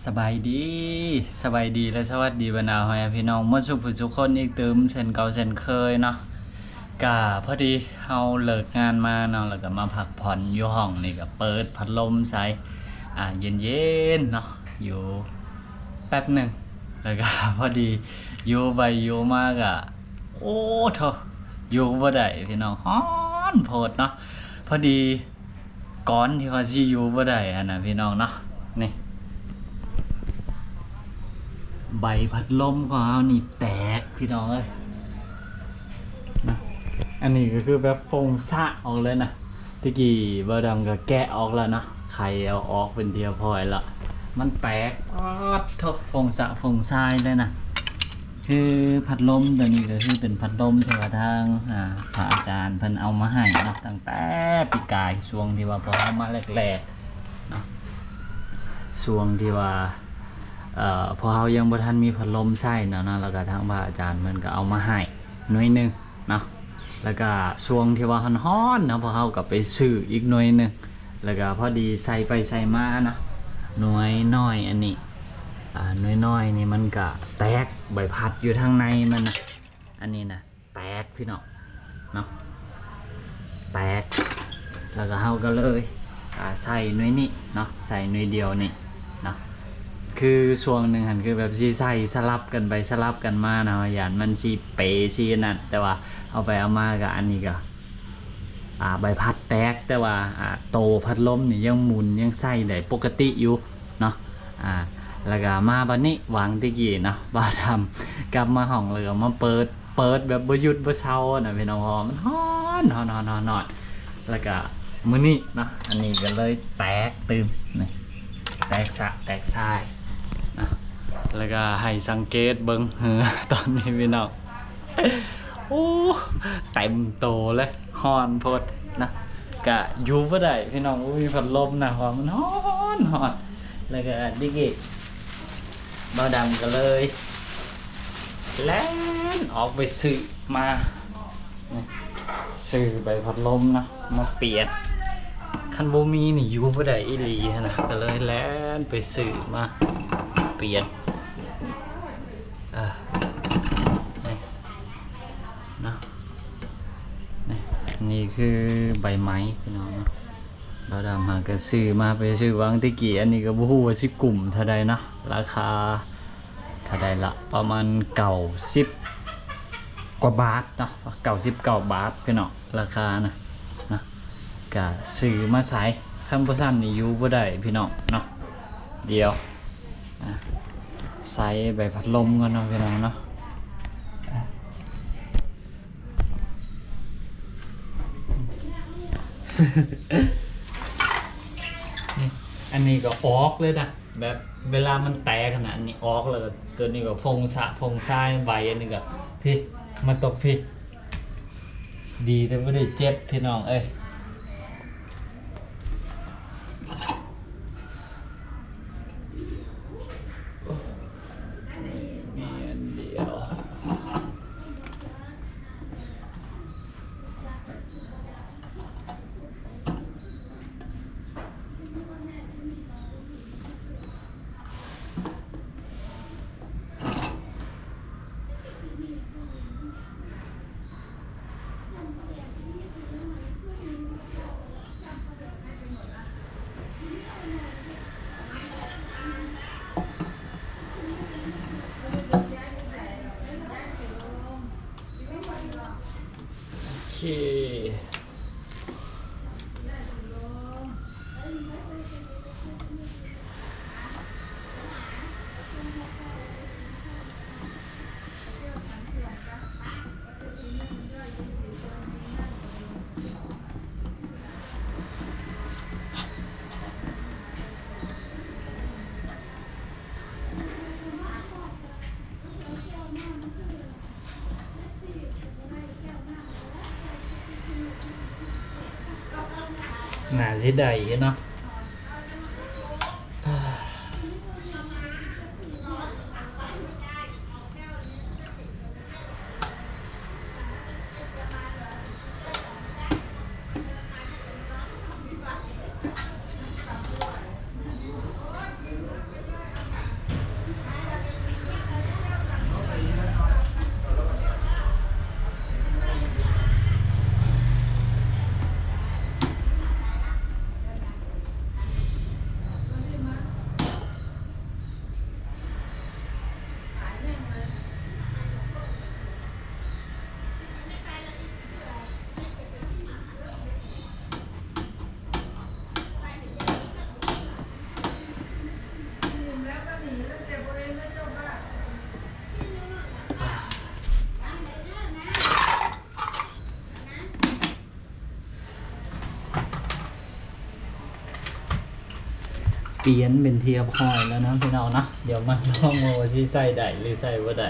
ສະບາຍດີ ສະບາຍດີ ແລະ ສະຫວັດດີບັນດາພໍ່ແມ່ພີ່ນ້ອງໝົດສູ່ຜູ້ສູ່ຄົນອີກຕື່ມ ເຊັ່ນເກົ່າເຊັ່ນເຄີຍເນາະ. ກະພໍດີເຮົາເລີກງານມາເນາະ ແລ້ວກະມາພັກຜ່ອນຢູ່ຫ້ອງນີ້ ກະເປີດພັດລົມໃສ່ ອ່າ ເຢັນໆເນາະ ຢູ່ແປັບໜຶ່ງ ແລ້ວກະພໍດີຢູ່ໄປຢູ່ມາກະ ໂອ້ໂທ້ ຢູ່ບໍ່ໄດ້ພີ່ນ້ອງ ຮ້ອນໂພດເນາະ. ພໍດີ ກ່ອນທີ່ວ່າຊິຢູ່ບໍ່ໄດ້ຫັ້ນນະພີ່ນ້ອງເນາະ ນີ້ ໃບພັດລົມຂອງເຮົານີ້ແຕກພີ່ນ້ອງເອີຍນະ. ອັນນີ້ກໍຄືແບບຟົງສະອອກເລີຍນະ ແຕ່ກີ້ບ່າວດຳກໍແກະອອກແລ້ວເນາະ ໄຂເອົາອອກເປັນທີ່ຮຽບຮ້ອຍລະ ມັນແຕກ ປາດໂທ້ ຟົງສະຟົງຊາຍເລີຍນະ. ຄືພັດລົມໂຕນີ້ກໍຄືເປັນພັດລົມທີ່ວ່າທາງ ອ່າ ພະອາຈານເພິ່ນເອົາມາໃຫ້ເນາະ ຕັ້ງແຕ່ປີກາຍ ຊ່ວງທີ່ວ່າພວກເຮົາມາແລກໆເນາະ ຊ່ວງທີ່ວ່າ ເອີ ພວກເຮົາຍັງບໍ່ທັນມີພັດລົມໃຊ້ເນາະ ແລ້ວກໍທາງພະອາຈານເພິ່ນກໍເອົາມາໃຫ້ໜ່ວຍໜຶ່ງເນາະ ແລ້ວກໍຊ່ວງທີ່ວ່າຮ້ອນໆເນາະ ພວກເຮົາກໍໄປຊື້ອີກໜ່ວຍໜຶ່ງ ແລ້ວກໍພໍດີໃສ່ໄປໃສ່ມາເນາະ ໜ່ວຍນ້ອຍອັນນີ້ ອ່າ ໜ່ວຍນ້ອຍນີ້ມັນກະແຕກ ໃບພັດຢູ່ທາງໃນມັນນະ ອັນນີ້ນະ ແຕກພີ່ນ້ອງເນາະ ແຕກ ແລ້ວກະເຮົາກະເລີຍ ອ່າ ໃສ່ໜ່ວຍນີ້ເນາະ ໃສ່ໜ່ວຍດຽວນີ້ເນາະ. ຄືຊ່ວງໜຶ່ງຫັ້ນ ຄືແບບຊິໃສ່ສະຫຼັບກັນໄປສະຫຼັບກັນມານະ ຢ້ານມັນຊິເປຊິອັນນັ້ນ ແຕ່ວ່າເອົາໄປເອົາມາກະ ອັນນີ້ກະ ອ່າ ໃບພັດແຕກ ແຕ່ວ່າ ອ່າ ໂຕພັດລົມນີ້ຍັງໝູນ ຍັງໃຊ້ໄດ້ປົກກະຕິຢູ່ເນາະ. ອ່າ ແລ້ວກະມາບັດນີ້ ຫວ່າງແຕ່ກີ້ເນາະ ບ່າວດຳກັບມາຫ້ອງ ແລ້ວກະມາເປີດ ເປີດແບບບໍ່ຢຸດບໍ່ເຊົານະພີ່ນ້ອງ ເພາະວ່າມັນຮ້ອນ ຮ້ອນ ຮ້ອນ ຮ້ອນ ຮ້ອນ ແລ້ວກະມື້ນີ້ເນາະ ອັນນີ້ກະເລີຍແຕກຕື່ມ ນີ້ ແຕກສະແຕກຊາຍນະ ແລ້ວກະໃຫ້ສັງເກດເບິ່ງ ເອີ ຕອນນີ້ພີ່ນ້ອງ ໂອ້ ເຕັມໂຕເລີຍ ຮ້ອນໂພດນະ ກະຢູ່ບໍ່ໄດ້ພີ່ນ້ອງ ບໍ່ມີພັດລົມນະ ເພາະວ່າມັນຮ້ອນ ຮ້ອນ. ແລ້ວກະດິກອີກ ບ່າວດຳກໍເລີຍແລ່ນອອກໄປຊື້ມາ ຊື້ໃບພັດລົມນະ ມາປ່ຽນ ຄັນບໍ່ມີນີ້ຢູ່ບໍ່ໄດ້ອີ່ຫຼີຫັ້ນນະ ກໍເລີຍແລ່ນໄປຊື້ມາປ່ຽນ ເອີ ນີ້ເນາະ ນີ້ ນີ້ຄືໃບໄມ້ພີ່ນ້ອງເນາະ. ບ່າວດຳຫາກໍຊື້ມາ ໄປຊື້ຫວ່າງແຕ່ກີ້ ອັນນີ້ກໍບໍ່ຮູ້ວ່າຊິກຸ້ມເທົ່າໃດເນາະ ລາຄາເທົ່າໃດລະ ປະມານເກົ້າສິບກວ່າບາດເນາະ ເກົ້າສິບເກົ້າບາດພີ່ນ້ອງ ລາຄານະ ນະ ກະຊື້ມາໃສ່ ຄັນບໍ່ຊັ້ນນີ້ຢູ່ບໍ່ໄດ້ພີ່ນ້ອງເນາະ. ດຽວ ອ່າ ໃສ່ໃບພັດລົມກ່ອນເນາະພີ່ນ້ອງເນາະ. ນີ້ ອັນນີ້ກໍອອກເລີຍນະ ແບບເວລາມັນແຕກຫັ້ນນະ ອັນນີ້ອອກ ແລ້ວກໍໂຕນີ້ກໍຟົງສະຟົງຊາຍ ໃບອັນນີ້ກໍ ພີ້ ມາຕົກພີ້ ດີແຕ່ບໍ່ໄດ້ເຈັບພີ່ນ້ອງເອີຍ. ມີອັນດຽວ ໂອເຄ. ໜ້າເສຍດາຍເນາະ. ໂ ປ່ຽນເປັນທີ່ຮຽບຮ້ອຍແລ້ວນະພີ່ນ້ອງເນາະ. ດຽວມາລອງເບິ່ງວ່າຊິໃຊ້ໄດ້ຫຼືໃຊ້ບໍ່ໄດ້.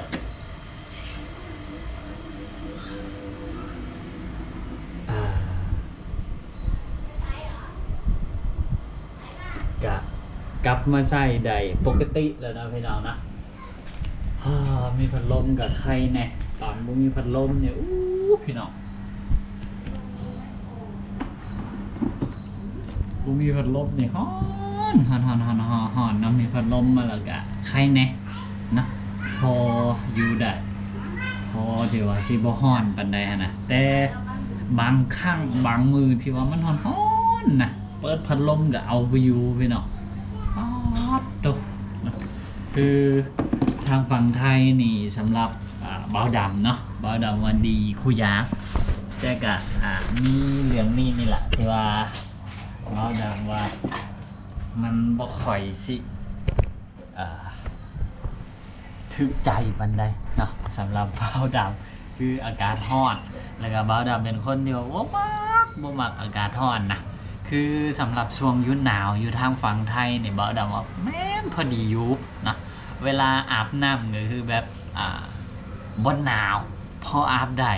ອ່າ ກະກັບມາໃຊ້ໄດ້ປົກກະຕິແລ້ວເນາະພີ່ນ້ອງເນາະ. ອ່າ ມີພັດລົມກະໄຄແດ່. ຕອນບໍ່ມີພັດລົມນີ້ ອູ້ ພີ່ນ້ອງ ບໍ່ມີພັດລົມນີ້ຮ້ອນ ຮ້ອນ ຮ້ອນ ຮ້ອນ ຮ້ອນ ເນາະ. ມີພັດລົມມາແລ້ວກະໄຄແດ່ເນາະ ພໍຢູ່ໄດ້ ພໍທີ່ວ່າຊິບໍ່ຮ້ອນປານໃດຫັ້ນນະ. ແຕ່ບາງຄັ້ງບາງມື້ທີ່ວ່າມັນຮ້ອນໆນະ ເປີດພັດລົມກໍເອົາບໍ່ຢູ່ພີ່ນ້ອງ. ປາດໂທ້ ຄືທາງຝັ່ງໄທນີ້ສຳລັບ ອ່າ ບ່າວດຳເນາະ ບ່າວດຳວ່າດີຄູ່ຢາງ. ແຕ່ກະ ອ່າ ມີເລື່ອງນີ້ນີ້ລະ ທີ່ວ່າບ່າວດຳວ່າມັນບໍ່ຄ່ອຍຊິ ອ່າ ຖືກໃຈປານໃດເນາະ ສຳລັບບ່າວດຳ. ຄືອາກາດຮ້ອນ ແລ້ວກະບ່າວດຳເປັນຄົນທີ່ວ່າບໍ່ມັກ ບໍ່ມັກອາກາດຮ້ອນນະ. ຄືສຳລັບຊ່ວງຢຸດໜາວຢູ່ທາງຝັ່ງໄທນີ້ ບ່າວດຳວ່າແມ່ນພໍດີຢູ່ເນາະ. ເວລາອາບນ້ຳກໍຄືແບບ ອ່າ ບໍ່ໜາວ ພໍອາບໄດ້.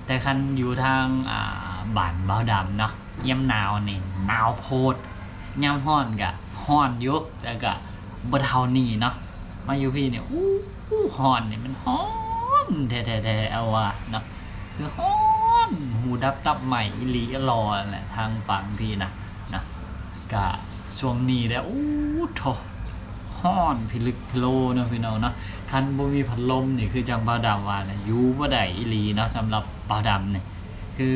ແຕ່ຄັນຢູ່ທາງ ອ່າ ບ້ານບ່າວດຳເນາະ ຍາມໜາວນີ້ໜາວໂພດ ຍາມຮ້ອນກະຮ້ອນຢູ່ ແຕ່ກະບໍ່ເທົ່ານີ້ເນາະ. ມາຢູ່ພີ້ນີ້ ອູ້ ຮ້ອນນີ້ມັນຮ້ອນແທ້ໆ ເອົາວ່າເນາະ ຄືຮ້ອນຫູດັບຕັບໄໝ້ອີ່ຫຼີອີ່ຫຼໍ່ແຫຼະ ທາງຝັ່ງພີ້ນະ ນະ. ກະຊ່ວງນີ້ແຫຼະ ອູ້ໂທ້ ຮ້ອນພິລຶກພິໂລເນາະພີ່ນ້ອງເນາະ. ຄັນບໍ່ມີພັດລົມນີ້ ຄືຈັ່ງບ່າວດຳວ່າແຫຼະ ຢູ່ບໍ່ໄດ້ອີ່ຫຼີເນາະ. ສຳລັບບ່າວດຳນີ້ ຄື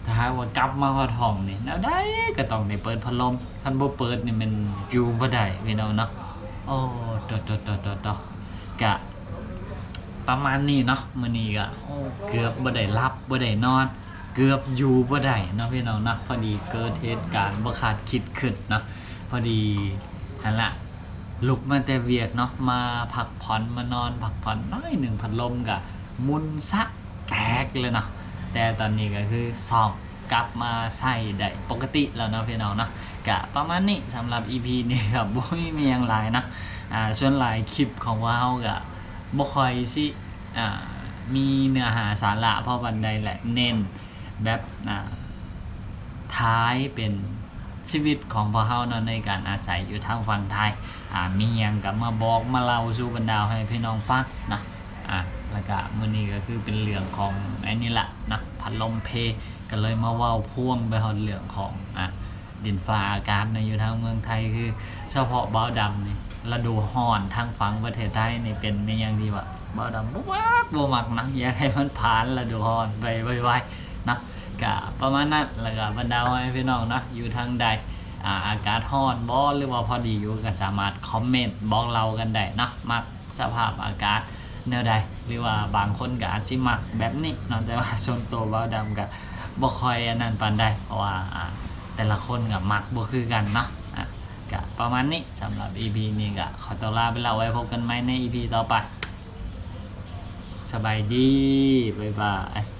ຖ້າຫາກວ່າກັບມາຮອດຫ້ອງນີ້ ແນວໃດກໍຕ້ອງໄດ້ເປີດພັດລົມ. ຄັນບໍ່ເປີດນີ້ແມ່ນຢູ່ບໍ່ໄດ້ພີ່ນ້ອງເນາະ. ໂອ້ ໂຕໆໆໆ ກະປະມານນີ້ເນາະ. ມື້ນີ້ກະ ໂອ້ ເກືອບບໍ່ໄດ້ຫຼັບບໍ່ໄດ້ນອນ ເກືອບຢູ່ບໍ່ໄດ້ເນາະພີ່ນ້ອງເນາະ. ພໍດີເກີດເຫດການບໍ່ຄາດຄິດຂຶ້ນເນາະ. ພໍດີຫັ້ນລະ ລຸກມາແຕ່ວຽກເນາະ ມາພັກຜ່ອນ ມານອນພັກຜ່ອນໜ້ອຍໜຶ່ງ ພັດລົມກະໝູນສະແຕກເລີຍເນາະ. ແຕ່ຕອນນີ້ກໍຄືສ້ອມກັບມາໃຊ້ໄດ້ປົກກະຕິແລ້ວເນາະພີ່ນ້ອງເນາະ. ກະປະມານນີ້ ສຳລັບອີພີນີ້ກໍບໍ່ມີຫຍັງຫຼາຍເນາະ. ອ່າ ສ່ວນຫຼາຍຄລິບຂອງພວກເຮົາກໍບໍ່ຄ່ອຍຊິ ອ່າ ມີເນື້ອຫາສາລະພໍປານໃດແຫຼະ ເນັ້ນແບບ ອ່າ ຖ່າຍເປັນຊີວິດຂອງພວກເຮົາເນາະ ໃນການອາໄສຢູ່ທາງຝັ່ງໄທ. ອ່າ ມີຫຍັງກໍມາບອກມາເລົ່າສູ່ບັນດາໃຫ້ພີ່ນ້ອງຟັງເນາະ. ອ່າ ແລ້ວກະມື້ນີ້ກໍຄືເປັນເລື່ອງຂອງໄອ້ນີ້ລະເນາະ ພັດລົມເພ ກໍເລີຍມາເວົ້າພ່ວງໄປຮອດເລື່ອງຂອງ ອ່າ ດິນຟ້າອາກາດເນາະ ຢູ່ທາງເມືອງໄທ. ຄືສະເພາະບ່າວດຳນີ້ ລະດູຮ້ອນທາງຝັ່ງປະເທດໄທນີ້ເປັນອີ່ຫຍັງທີ່ວ່າບ່າວດຳບໍ່ມັກ ບໍ່ມັກນະ ຢາກໃຫ້ມັນຜ່ານລະດູຮ້ອນໄປໄວໆເນາະ. ກະປະມານນັ້ນ ແລ້ວກະບັນດາພໍ່ແມ່ພີ່ນ້ອງເນາະ ຢູ່ທາງໃດ ອາ ອາກາດຮ້ອນບໍ່ ຫຼືວ່າພໍດີຢູ່ ກະສາມາດຄອມເມັນບອກເລົ່າກັນໄດ້ເນາະ ມັກສະພາບອາກາດແນວໃດ ຫຼືວ່າບາງຄົນກະອາດຊິມັກແບບນີ້ເນາະ. ແຕ່ວ່າສ່ວນໂຕບ່າວດຳກະບໍ່ຄ່ອຍອັນນັ້ນປານໃດ ເພາະວ່າ ອາ ແຕ່ລະຄົນກະມັກບໍ່ຄືກັນເນາະ. ອາ ກະປະມານນີ້ ສຳລັບອີພີນີ້ກະຂໍຕົວລາໄປແລ້ວ ໄວ້ພົບກັນໃໝ່ໃນອີພີຕໍ່ໄປ. ສະບາຍດີ ບາຍບາຍ.